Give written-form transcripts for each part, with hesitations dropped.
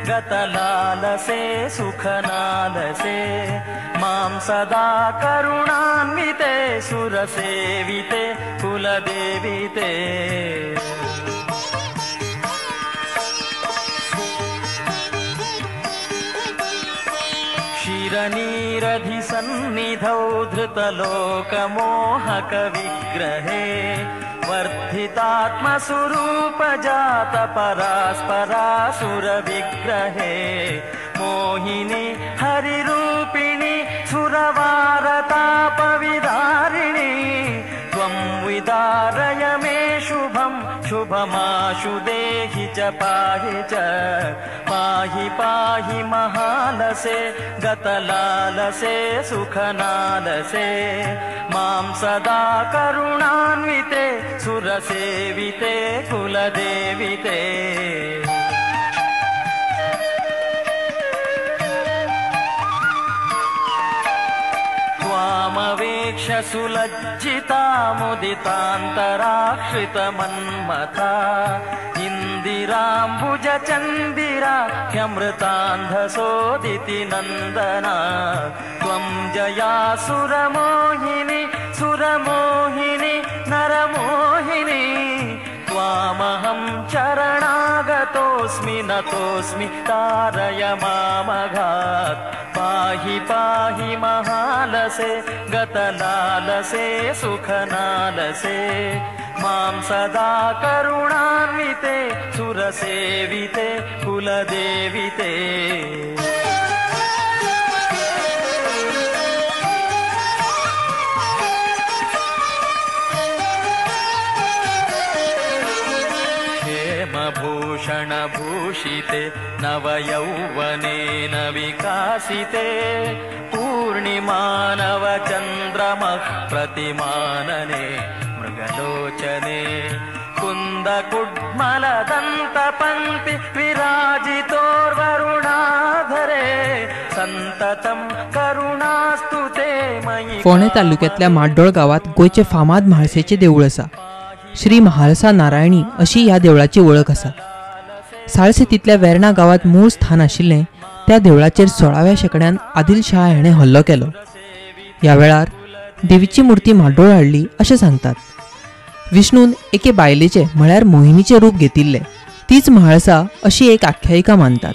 गतलालसे सुखनालसे मां सदा करुणान्विते सुरसेविते कुलदेविते। क्षीरनीरधि सन्निधौ धृतलोकमोहक विग्रहे वर्धितात्मस्वरूपजात परास्परासुरविग्रहे मोहिनी हरिरूपिणी सुरवारतापविदारिणी त्वं विदारय मे शुभं शुभमाशु देहि च पाहि च पाहि पाहि महालसे गतलालसे सुखनालसे मां सदा करुणान्विते सुरसेविते कुलदेविते। त्वामवेक्ष्य सुलज्जिता मुदितान्तराक्षितमन्मथा इन्दिराम्बुजचन्दिरा ह्यमृतान्धसोदिति नन्दना त्वं जया सुरमोहिनि सुरमोहिनि नरमोहिनि त्वामहं चरणागतोऽस्मि नतोऽस्मि तारय मामघात् पाहि पाहि महालसे गतलालसे सुखनालसे मां सदा करुणान्विते सुरसेविते कुलदेविते। हेमभूषणभूषिते नवयौवनेन विकासिते पूर्णिमानवचन्द्रमः प्रतिमानने मृगलोचने कुन्दकुड्मलदन्तपङ्क्ति विराजितोर्वरुणाधरे संततं करुणास्तु ते मयि। फोंडें तालुक्यांतल्या माड्डोळ गांवांत गोंयचें फामाद म्हाळशेचें देवूळ आसा। श्री म्हाळसा नारायणी अशी ह्या देवळाची वळख आसा। साळसेतींतल्या वेर्णा गांवांत मूळ स्थान आशिल्लें त्या देवळाचेर 16व्या शेंकड्यान आदिल शाह हाणें हल्लो केलो। ह्या वेळार देवीची मूर्ती माड्डोळ हाडली अशें सांगतात। विष्णून एके बायलेचें म्हळ्यार मोहिनीचें रूप घेतिल्लें, तीच म्हाळसा अशी एक आख्यायिका मानतात।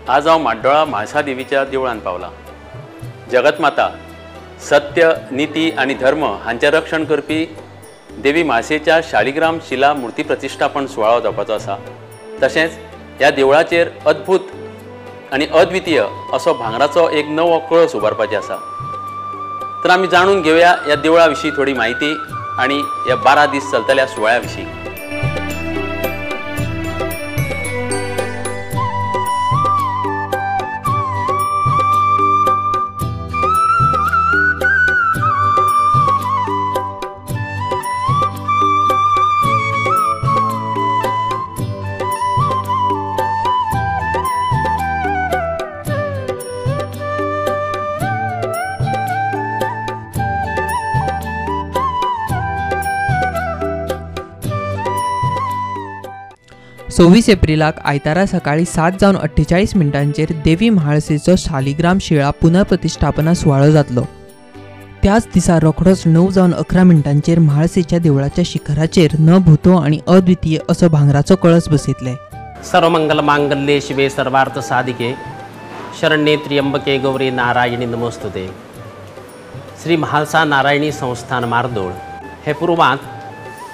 आज हांव माड्डोळा म्हाळसा देवीच्या देवळान पावलां। जगतमाता सत्य, नीती आनी धर्म हांचें रक्षण करपी देवी म्हाळशेच्या शालिग्राम शिला मूर्ती प्रतिश्ठापन सुवाळो जावपाचो आसा। तशेंच ह्या देवळाचेर अद्भुत आनी अद्वितीय असो भांगराचो एक नवो कळस उबारपाचो आसा। तर आमी जाणून घेवया ह्या देवळा विशीं थोडी म्हायती आनी ह्या 12 दीस चलतल्या सुवाळ्या विशीं। सव्वीस एप्रिलाक आयतारा सकाळी 7:48 देवी म्हाळसेचो शालिग्राम शिळा पुनर्प्रतिष्ठापना सुवाळो जातलो। त्याच दिसा रोखडोच 9:11 म्हाळसेच्या देवळाच्या शिखराचेर न भूतो आनी अद्वितीय असो भांगराचो कळस बसयतले। सर्वमंगल मांगल्ये शिवे सर्वार्थ साधिके शरण्ये त्र्यंबके गौरी नारायणी नमोस्तुते। श्री म्हाळसा नारायणी संस्थान मार्दोळ हे पूर्वांत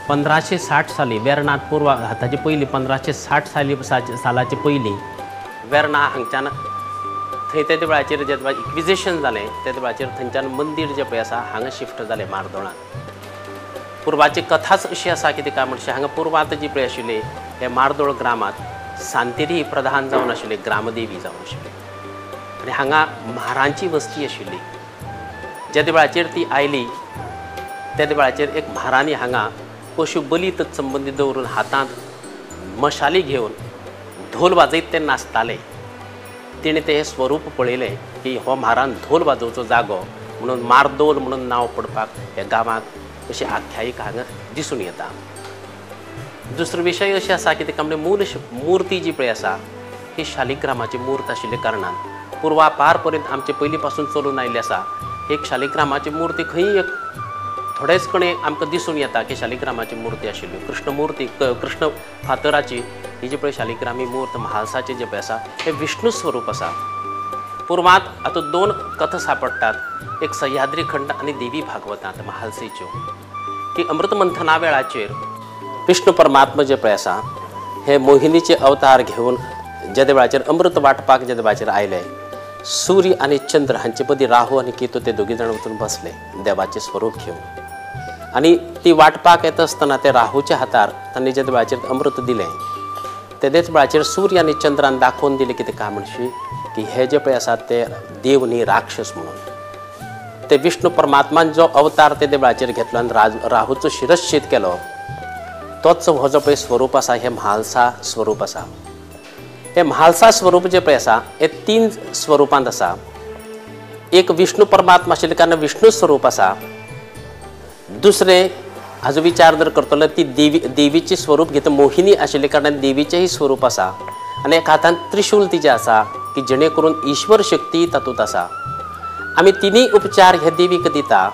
1560 साली वेर्णांत पूर्व हाताचे पयलीं 1560 साली सालाचे पयलीं वेर्णा हांगच्यान थंय तेदे वेळाचेर जे इक्विजेशन जालें तेदे वेळाचेर थंयच्यान मंदीर जें पळय आसा हांगा शिफ्ट जालें मार्दोळांत। पुर्वाची कथाच अशी आसा कितें काय म्हणशी हांगा पुर्वांत जी पळय आशिल्ली हे मार्दोळ ग्रामांत सांतेरी प्रधान जावन आशिल्ली, ग्रामदेवी जावन आशिल्ली आनी हांगा म्हारांची वस्ती आशिल्ली। जेदे वेळाचेर ती आयली तेदे वेळाचेर एक म्हारांनी हांगा पशु बली तत्संबंदी दवरून हातांत मशाली घेवन ढोल वाजयत ते नाचताले तिणें तें स्वरूप पळयलें की हो म्हारान धोल वाजोवचो जागो म्हणून मारदोल म्हणून नांव पडपाक ह्या गांवाक अशी आख्यायिका हांगा दिसून येता. दुसरो विशय अशें आसा की ताका म्हणजे मूल मुर्ती जी पळय आसा ही शालिग्रामाची मूर्त आशिल्ल्या कारणान पुर्वापार पर्यंत आमचे पयलीं पासून चलून आयिल्ली आसा. एक शालिग्रामाची मूर्ती खंय एक थोडेच कडेन आमकां दिसून येता की शालिग्रामाची मूर्ती आशिल्ली कृष्णमूर्ती कृष्ण फातराची ही जी पळय शालिग्रामी मूर्त म्हालसाची जे पळय आसा हें विष्णू स्वरूप आसा. पुर्वांत आतां दोन कथा सांपडटात, एक सह्याद्री खंड आनी देवी भागवतांत महालसेच्यो की अमृतमंथना वेळाचेर विष्णू परमात्मा जे पळय आसा हे मोहिनीचे अवतार घेवन जेदे वेळाचेर अमृत वांटपाक जेदे वेळाचेर आयले सूर्य आनी चंद्र हांचे मदीं राहू आनी केतू ते दोगी जाण वचून बसले देवाचें स्वरूप घेवन आनी ती वांटपाक येता आसतना ते राहूच्या हातार तांणी जेदे वेळाचेर अमृत दिलें तेदेच वेळाचेर सूर्य आनी चंद्रान दाखोवन दिलें कितें काय म्हणशी की हे जे पळय आसात ते देव न्ही राक्षस म्हणून. ते विष्णू परमात्मान जो अवतार तेदे वेळाचेर घेतलो आनी राहूचो शिरच्छेद केलो तोच हो जो पळय स्वरूप आसा हें म्हालसा स्वरूप आसा. हें म्हालसा स्वरूप जें पळय आसा हें तीन स्वरुपांत आसा. एक विष्णू परमात्मा आशिल्ल्या कारणान विष्णू स्वरूप आसा. दुसरें हाजो विचार जर करतलो ती देवी देवीचें स्वरूप घेता मोहिनी आशिल्ल्या कारणान देवीचेंय स्वरूप आसा आनी एक हातान त्रिशूल तिजें आसा की जेणे करून ईश्वर शक्ती तातूंत आसा. आमी तिनूय उपचार हे देवीक दिता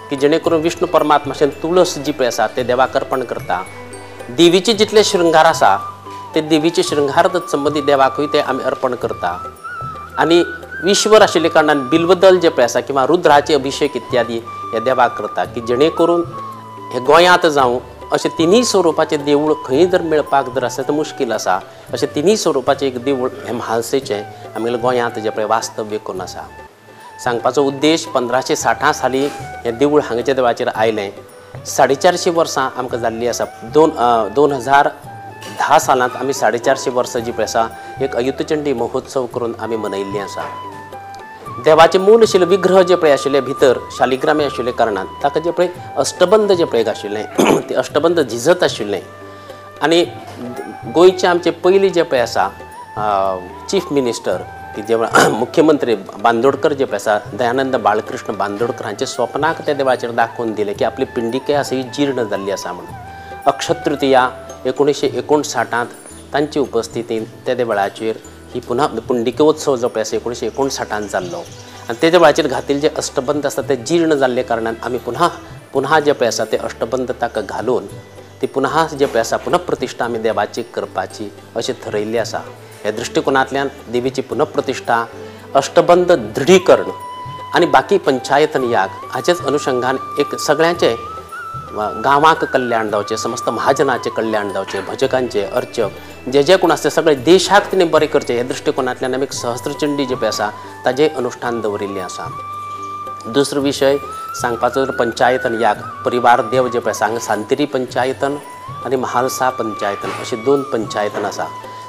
की जेणे करून विष्णू परमात्मा तुळस जी पळय आसा ते देवाक अर्पण करता. देवीचे जितले शृंगार आसा ते देवीचे शृंगार संबंदी देवाकूय ते आमी अर्पण करता. आनी ईश्वर आशिल्ल्या कारणान बिल्वदल जे पळय आसा किंवा रुद्राचे अभिषेक इत्यादी हे देवाक करता की जेणे करून हे गोंयांत जावं अशें तिनूय स्वरुपाचें देवूळ खंय जर मेळपाक जर आसा तर मुश्कील आसा. अशें तिनूय स्वरुपाचें एक देवूळ हें म्हालसेचें आमगेल्या गोंयांत जें पळय वास्तव्य करून आसा. सांगपाचो उद्देश 1560 साली हें देवूळ हांगाच्या देवाचेर आयलें. 450 वर्सां आमकां जाल्लीं आसा. 2010 सालांत आमी 450 वर्सां जी पळय आसा एक अयुतचंडी महोत्सव करून आमी मनयिल्लीं आसा. देवाचे मूल आशिल्ले विग्रह जे पळय आशिल्ले भितर शालिग्रामे आशिल्ले कारणान ताका जे पळय अष्टबंध जे पळय आशिल्लें ते अष्टबंध झिजत आशिल्लें. आनी गोंयचे आमचे पयलीं जे पळय आसा चीफ मिनिस्टर की जे मुख्यमंत्री बांदोडकर जे पळय आसा दयानंद बाळकृष्ण बांदोडकर हांचे स्वप्नाक त्या देवाचेर दाखोवन दिलें की आपली पिंडिके आसा ही जीर्ण जाल्ली आसा म्हणून. अक्षतृतीया 1959 तांचे उपस्थितीन तेदे वेळाचेर ही पुन्हा पुंडिकोत्सव जो पळय आसा 1959 जाल्लो आनी तेजे वेळाचेर घातिल्ले जे अष्टबंध आसा ते जीर्ण जाल्ले कारणान आमी पुन्हा पुन्हा जे पळय आसा ते अष्टबंध ताका घालून ती पुन्हा जे पळय आसा पुनःप्रतिश्ठा आमी देवाची करपाची अशें थरयिल्लें आसा. ह्या दृश्टिकोनांतल्यान देवीची पुनःप्रतिश्ठा अष्टबंध दृढीकरण आनी बाकी पंचायतन याग हाचेच अनुशंगान एक सगळ्यांचें गांवाक कल्याण जावचें, समस्त महाजनाचें कल्याण जावचें, भजकांचें, अर्चक जे जे कोण आसता सगळे देशाक तिणें बरें करचें ह्या दृश्टिकोनांतल्यान आमी एक सहस्त्रचंडी जे पळय आसा ताजें अनुश्ठान दवरिल्लें आसा. दुसरो विशय सांगपाचो जर पंचायतन याग परिवार देव जे पळय आसा हांगा सांतेरी पंचायतन आनी महालसा पंचायतन अशें दोन पंचायतन आसा.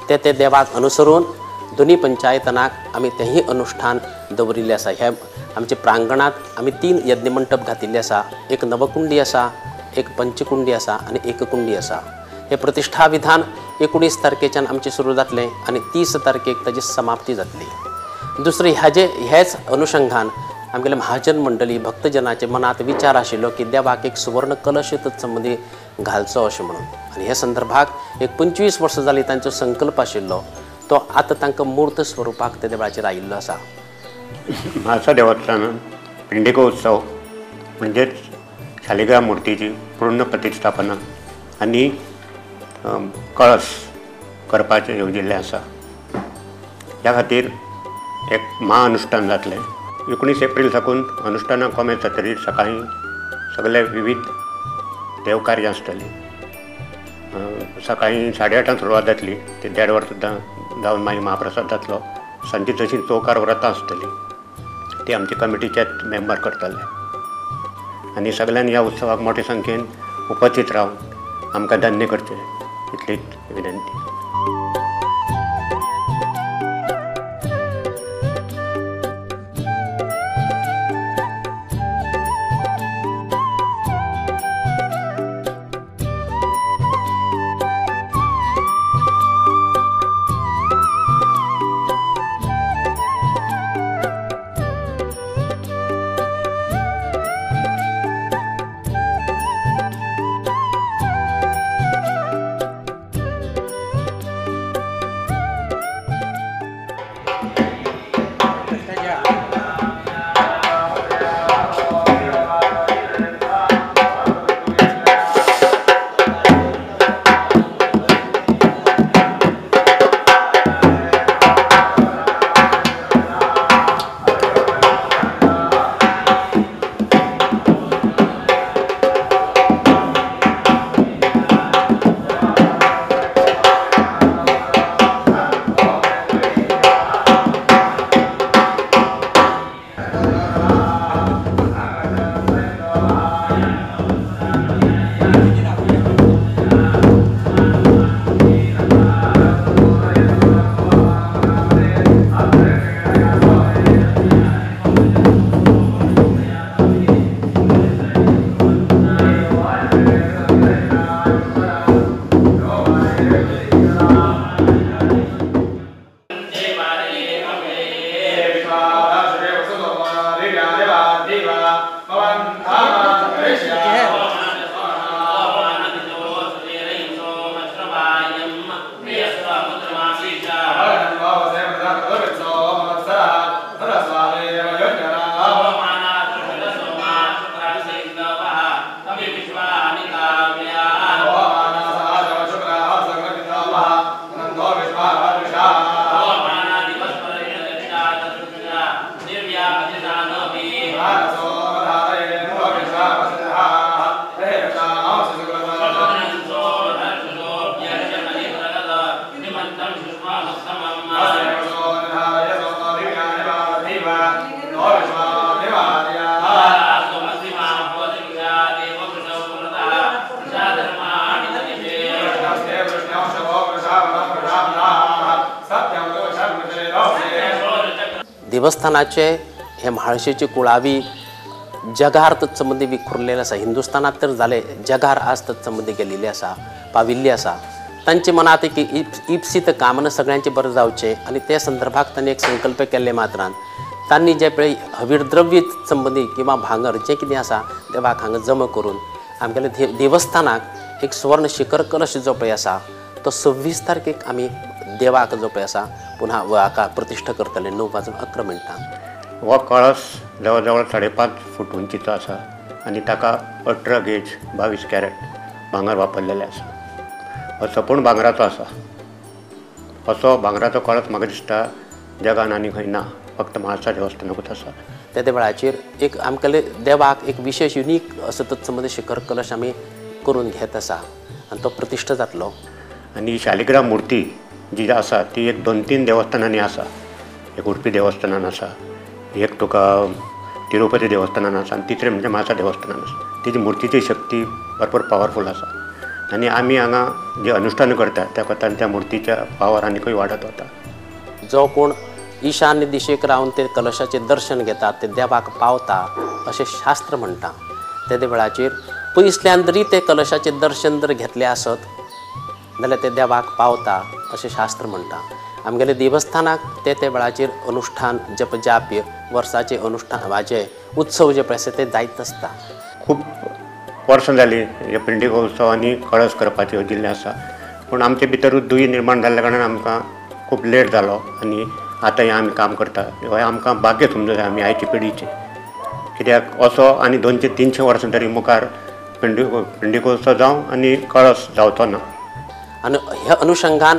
ते ते देवाक अनुसरून दोनूय पंचायतनाक आमी तेंय अनुश्ठान दवरिल्लें आसा. ह्या आमच्या प्रांगणांत आमी 3 यज्ञमंटप घातिल्ले आसा. एक नवकुंडी आसा, एक पंचकुंडी आसा आनी एककुंडी आसा. हें प्रतिश्ठा विधान 19 तारखेच्यान आमचें सुरू जातलें आनी 30 तारखेक ताजी समाप्ती जातली. दुसरें हाजे हेच अनुशंगान आमगेले महाजन मंडळी भक्तजनाचे मनांत विचार आशिल्लो की देवाक एक सुवर्ण कलश तत्संबंदी घालचो अशें म्हणून आनी हे संदर्भाक एक 25 वर्सां जालीं तांचो संकल्प आशिल्लो तो आतां तांकां मूर्त स्वरुपाक ते देवळाचेर आयिल्लो आसा. म्हालसा देवस्थानान पिंडिकोत्सव म्हणजेच शालिग्राम मूर्तीची पूर्ण प्रतिस्थापना आनी कळस करपाचें येवजिल्लें आसा. ह्या खातीर एक महाअनुष्ठान जातलें. 19 एप्रील साकून अनुष्ठानां कोमेस जातली. सकाळीं सगळे विविध देवकार्यां आसतलीं. सकाळीं 8:30 सुरवात जातली ते 1.5 वर सुद्दां जावन मागीर महाप्रसाद जातलो. सांजची तशी चौकार व्रतां आसतलीं ती आमची कमिटीचेच मेंबर करतले आनी सगळ्यांनी ह्या उत्सवाक मोठे संख्येन उपस्थित रावन आमकां धन्य करचें इतलीच विनंती. देवस्थानाचे हे म्हाळशेची कुळावी जगार तत्संबंदी विखुरलेले आसा. हिंदुस्थानात तर जाले, जगार आज तत्संबंदी गेल्ली आसा, पाविल्ली आसा. तांचे मनांत एक इप्सीत कामना सगळ्यांचे बरें जावचें आनी ते संदर्भाक तांणी एक संकल्प केल्ले मात्रान तांणी जे पळय हवीरद्रव्य संबंदी किंवा भांगर जें कितें आसा देवाक हांगा जमा करून आमगेले देवस्थानाक एक सुवर्ण शिखर कलश जो पळय आसा तो 26 तारखेक आमी देवाक जो पळय आसा पुन्हा हाका प्रतिश्ठा करतले 9:11. हो कळस जवळ जवळ 5.5 फूट उंचीचो आसा आनी ताका 18 गेज 22 कॅरेट भांगर वापरलेलें आसा. हो सपूर्ण भांगराचो आसा. असो भांगराचो कळस म्हाका दिसता जगान आनी खंय ना, फक्त म्हाळसा देवस्थानाकूच आसा. त्या वेळाचेर एक आमकां देवाक एक विशेष युनीक असो तत्संबंदी शिखर कलश आमी करून घेत आसा आनी तो प्रतिश्ठा जातलो. आनी शालिग्राम मूर्ती जी आसा ती एक 2-3 देवस्थानांनी आसा. एक उडपी देवस्थानान आसा, एक तुका तिरुपती देवस्थानान आसा आनी तिसरें म्हणजे म्हाळसा देवस्थानान आसा. तिची मुर्तीची शक्ती भरपूर पावरफूल आसा आनी आमी हांगा जे अनुष्ठान करतात त्या कोतान त्या मुर्तीच्या पावर आनीकूय वाडत वता. जो कोण ईशान्य दिशेक रावन ते कलशाचें दर्शन घेतात ते देवाक पावता अशें शास्त्र म्हणटा. ते वेळाचेर पयसल्यान जरी ते कलशाचें दर्शन जर घेतलें आसत जाल्यार ते देवाक पावता अशें शास्त्र म्हणटा. आमगेले देवस्थानाक ते ते वेळाचेर अनुष्ठान जपजाप्य वर्साचे अनुष्ठान हाजे उत्सव जे पळय आसा ते जायत आसता. खूब वर्सां जालीं हे पिंडिको उत्सव आनी कळस करपाचें दिल्लें आसा, पूण आमचे भितरूच दुयी निर्माण जाल्ल्या कारणान आमकां खूब लेट जालो आनी आतां हें आमी काम करता. हें आमकां भाग्य समजूं जाय आमी आयचे पिढीचें, कित्याक असो आनी 200-300 वर्सां तरी मुखार पिंडिकोत्सव जावं आनी कळस जावचो ना. आनी ह्या अनुशंगान